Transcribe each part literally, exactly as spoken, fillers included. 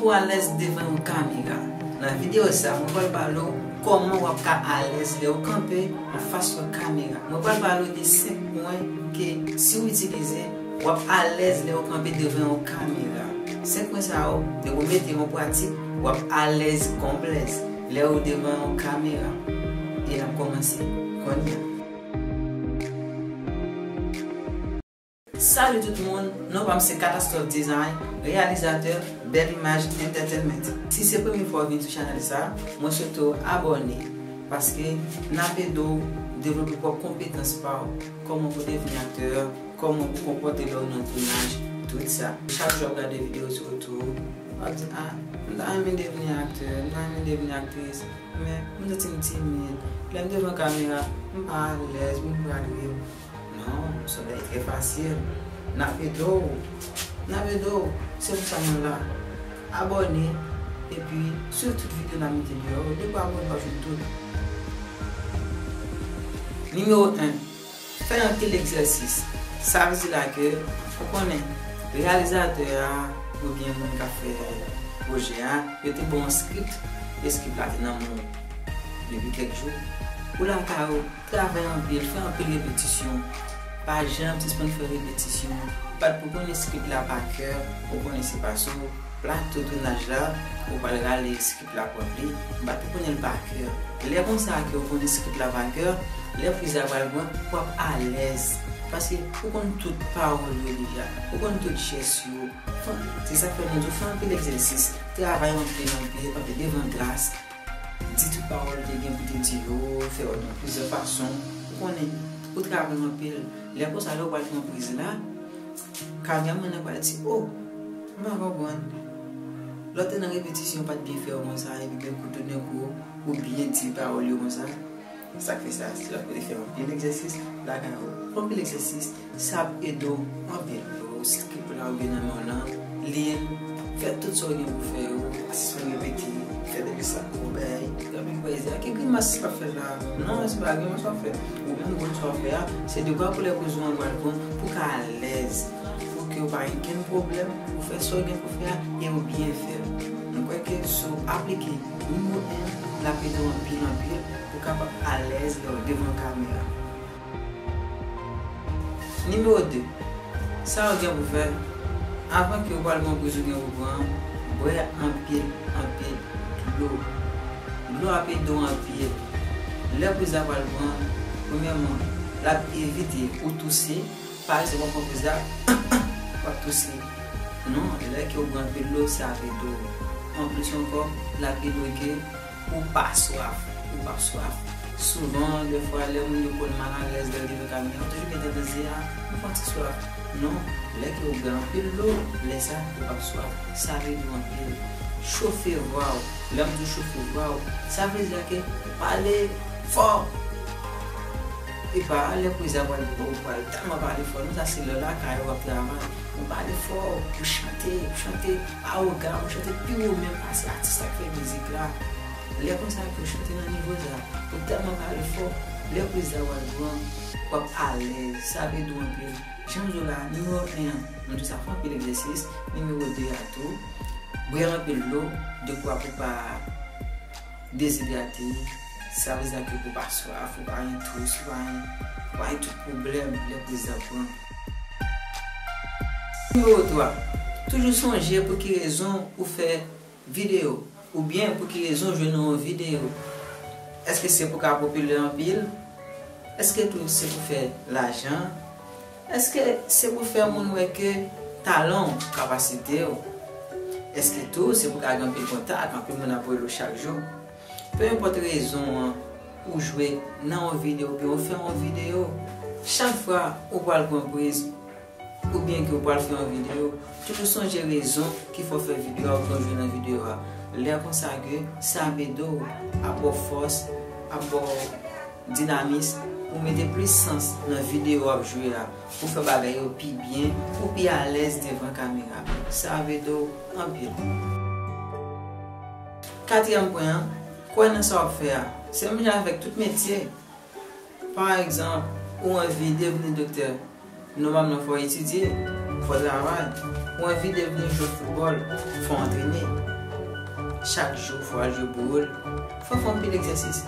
Ou alèz devan yon kamera. Nan videyo sa, mwen pral pale w kòman w ap ka alèz lè w kanpe anfas yon kamera. Mwen pral pale w de senk pwen ke si w itilize, w ap alèz lè w kanpe devan yon kamera. Senk pwen sa yo, depi w mete yo an pratik, w ap alèz kon blèz lè w devan yon kamera. E n ap kòmanse kounye a. Salut tout moun, non pa m se Catastrophe Design, reyalizatè Bèl Imaj Entertainment. Si se premye fwa w vin sou chanèl sa, mwen swete w abòne, paske n ap ede w devlope pwòp konpetans pa w, kòman pou devni aktè, kòman pou konpòte lè w nan tounaj, tout sa. Chak jou w ap gade videyo sou YouTube, w ap di, "Ah, m ta renmen devni aktè, m ta renmen devni aktris, men m santi m timid. Lè m devan kamera, m pa alèz, moun pral ri m." Non, se yon bagay trè fasil. N ap ede w. N ap ede w. Se pou sa nou la. Abòne, epi swiv tout videyo n ap mete deyò yo. Depi w abòne, w ap jwenn tout. Nimewo en, fè anpil egzèsis. Sa vle di la ke, ou konnen, reyalizatè a, oubyen moun k ap fè pwojè a, yo te ba w yon script, e script la te nan men w depi kèk jou. Ou lakay ou, travay anpil, fè anpil repetisyon. Pa janm sispann fè repetisyon. Ou pa t pou konnen script la pa kè, ou konnen se pase w plate tounaj la, ou pral rale script la pwòp li, ou pa t pou konnen l pa kè. Lè konsa ke ou konnen script la pa kè, lè priz la pral pran, w ap alèz. Paske ou konn tout pawòl yo deja, ou konn tout jès yo. Fè, se sa k fè nou di w fè anpil egzèsis, travay anpil, anpil, anpil devan glas. Di tout pawòl ou te gen pou te di yo, fè yo nan plizyè fason. Ou konnen, ou travay anpil. Lè konsa, lè ou pral pran priz la, kameramann nan pral di, "O, m pa konprann." Lè w te nan repetisyon, ou pa t byen fè yo konsa, epi gen kou toudenkou, ou byen di pawòl yo konsa. Sa k fè sa, si w ap vle fè anpil egzèsis, lakay ou, fè anpil egzèsis, sa ap ede w anpil. Script la oubyen nan men w lan, li, fè tout sa w gen pou fè yo, asistan repete, fè de sa gwo bay, gade ki bay zè, ki grimas sa ap fè la? Non, se pa grimas w ap fè. Ou menm konn sa w ap fè a, se de gwa pou lè koze w an pral pran pou w ka alèz, pou ke w pa gen kenn pwoblèm, pou w fè sa w gen pou fè a, e w byen fè l. Mwen kwè ke si w aplike nimewo en, l ap ede w anpil, anpil, pou w kapab alèz lè w devan kamera. Nimewo de, sa w gen pou fè, avan ke w pral pran priz ou gen pou pran, bwè anpil, anpil dlo. Dlo ap ede w anpil. Lè priz la pral pran, premyèman, l ap evite ou touse. Pa egzanp, w ap pran priz la, w ap touse. Non, lè ke w bwè anpil dlo, sa ap ede w. Anplis ankò, l ap ede w ke ou pa swaf, ou p ap swaf. Souvan, dèfwa, lè moun yo konn malalèz lè yo devan kamera, yo toujou gen tandans di, "A, m fè yon ti swaf." Non, lè ke w bwè anpil dlo, lè sa, ou p ap swaf. Sa ap ede w anpil. Chofe vwa w. Lè m di w chofe vwa w, sa vle di ke pale fò. E pa lè priz la pral pran, ou pral tèlman pale fò. Non, sa se lè w lakay ou, w ap travay. Ou pale fò, ou chante, ou chante awogan, ou chante pi wo menm pase atis la k fè mizik la. Lè konsa ke w chante nan nivo sa, ou tèlman pale fò, lè priz la pral pran, w ap alèz, sa ap ede w anpil. Jan m di w la, nimewo en an, m di w sa fè anpil egzèsis, nimewo de a tou, bwè anpil dlo, dekwa pou pa dezidrate, sa vle di ke pou pa swaf, pou pa gen tous, pou pa gen, pou pa gen tout pwoblèm lè priz la pran. Nimewo twa, toujou sonje pou ki rezon ou fè videyo, oubyen pou ki rezon w jwe nan yon videyo. Èske se pou ka popilè anpil? Èske tou se pou fè lajan? Èske se pou fè moun wè ke talan w, kapasite w? Èske tou se pou ka gen anpil kontak, anpil moun ap rele w chak jou? Pe enpòt rezon an ou jwe nan yon videyo oubyen ou fè yon videyo, chak fwa ou pral pran priz oubyen ke ou pral fè yon videyo, toujou sonje rezon ki fè w fè videyo a oubyen w jwe nan videyo a. Lè konsa ke sa ap ede w, ap ba w fòs, ap ba w dinamis, pou mete plis sans nan videyo w ap jwe a, pou fè bagay yo pi byen, pou pi alèz devan kamera. Sa ap ede w anpil. Katriyèm pwen an, kwè nan sa w ap fè a. Se menm jan avèk tout metye. Pa egzanp, ou anvi devni doktè. Nòmalman, fò w etidye, fò w travay. Ou anvi devni jwè foutbòl, fò w antrene. Chak jou, fò w al jwe boul. Fò w fè anpil egzèsis.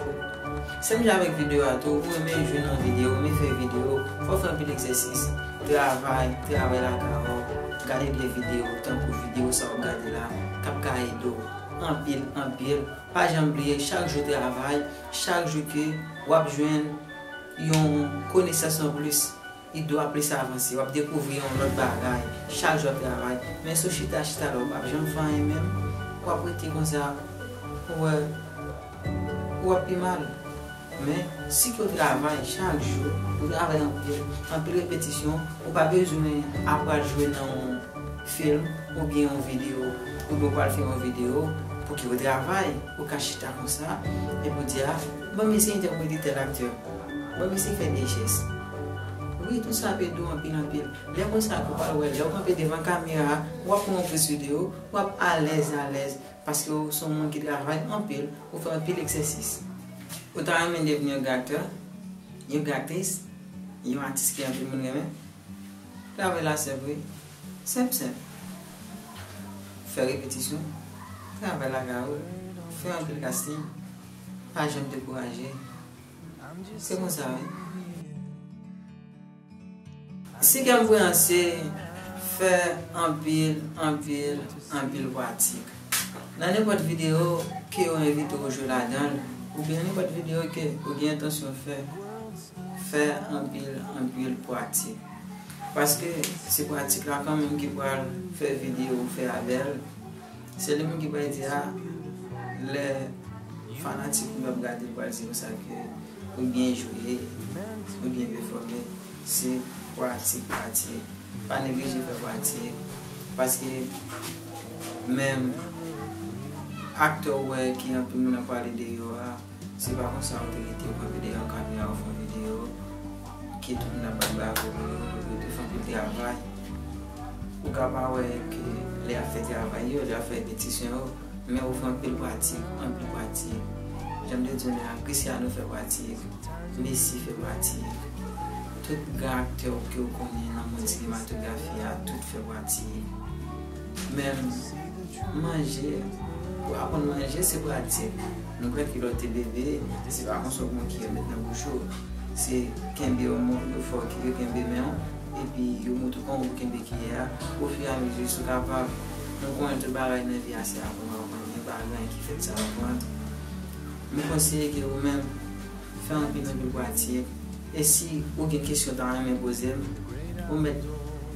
Sèm jan avèk videyo a tou, ou renmen jwe nan videyo, ou renmen fè videyo, fò w fè anpil egzèsis. Travay, travay lakay ou, gade de videyo, tankou videyo sa w ap gade la, k ap ka ede w anpil, anpil. Pa janm bliye, chak jou travay, chak jou ke w ap jwenn yon konesans anplis, ide w ap plis avanse, w ap dekouvri yon lòt bagay, chak jou w ap travay. Men si w chita, chita la, w p ap janm fè anyen menm, w ap rete konsa, ou wè, w ap pi mal. Men, si ke w travay chak jou, ou travay anpil, anpil repetisyon, ou pa bezwen apral jwe nan yon fim oubyen yon videyo, oubyen w pral fè yon videyo, pou ki w travay, ou ka chita konsa, epi w di, a, ban m eseye entèprete tèl aktè, ban m eseye fè de jès. Wi, tout sa ap ede w anpil, anpil. Lè konsa, ou pral wè, lè w kanpe devan kamera, w ap pran yon plis videyo, w ap alèz, alèz, paske w se yon moun ki travay anpil, ou fè anpil egzèsis. Ou ta renmen devni yon gran aktè, yon gran aktris, yon atis ke anpil moun renmen? Travay la senp, wi. Senp, senp. Fè repetisyon. Travay lakay ou. Fè anpil casting. Pa janm dekouraje. Se konsa, wi. Si ke m pou ranse, fè anpil, anpil, anpil pratik. Nan nenpòt videyo ke yo envite w jwe ladan l, oubyen nenpòt videyo ke ou gen entansyon fè, fè anpil, anpil pratik. Paske se pratik la kanmenm ki pral fè videyo ou fè a bèl. Se li menm ki pral di a, lè fanatik ou yo ap gade, pral di konsa ke ou byen jwe, ou byen pèfòme. Se pratik, pratik. Pa neglije fè pratik. Paske menm aktè ou wè ke anpil moun ap pale de yo a, se pa konsa ou te rete kanpe dèyè yon kamera ou fè yon videyo ke tout moun ap bat bravo pou yo, yo te fè anpil travay. Ou ka pa wè ke lè y ap fè travay yo, lè y ap fè repetisyon yo, men ou fè anpil pratik, anpil pratik. Jan m te di w la, Cristiano fè pratik, Messi fè pratik. Tout gran aktè ke w konnen nan mond sinematografi a, tout fè pratik. Menm manje, pou aprann manje, se pratik. Nou kwè ke lè w te bebe, se pa konsa w pran kiyè met nan bouch ou. Se kenbe yo, yo fè w ke yo kenbe men w, epi yo montre w kòman pou kenbe kiyè a. Ofiramezu, si w kapab, nou konnen tout bagay nan vi a se aprann, aprann, men pa gen anyen ki fèt san aprann. M konseye ke ou menm, fè anpil, anpil pratik. E si ou gen kesyon w ta renmen poze m, ou mèt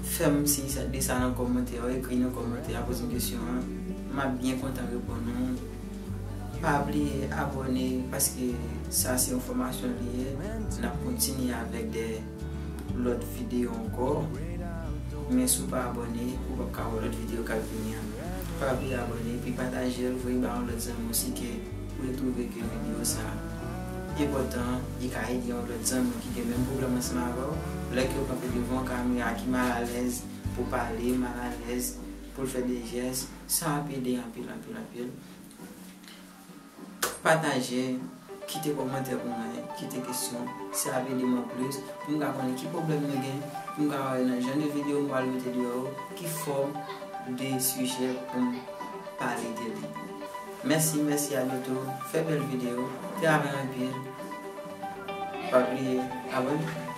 fè m siy sa, de sa nan kòmantè, ou ekri nan kòmantè a, poze m kesyon an. M ap byen kontan reponn ou. Pa bliye abòne, paske sa se yon fòmasyon li ye. N ap kontinye avèk de lòt videyo ankò. Men si w pa abòne, ou p ap ka wè lòt videyo k ap vini an. Pa bliye abòne, epi pataje l, voye ba yon lòt zanmi w si ke ou te twouve ke videyo sa enpòtan, li ka ede yon lòt zanmi ki gen menm pwoblèm ansanm avè w. Lè ke w kanpe devan yon kamera ki malalèz pou pale, malalèz pou l fè de jès, sa ap ede anpil, anpil, anpil. Pataje, kite kòmantè pou mwen, kite kesyon. Sa ap ede m anplis pou m ka konnen ki pwoblèm nou gen, pou m ka wè nan jan de videyo m pral mete deyò yo, ki fòm de sijè pou m pale de li. Mèsi, mèsi, abyento. Fè bèl videyo, travay anpil. Pa bliye abòne.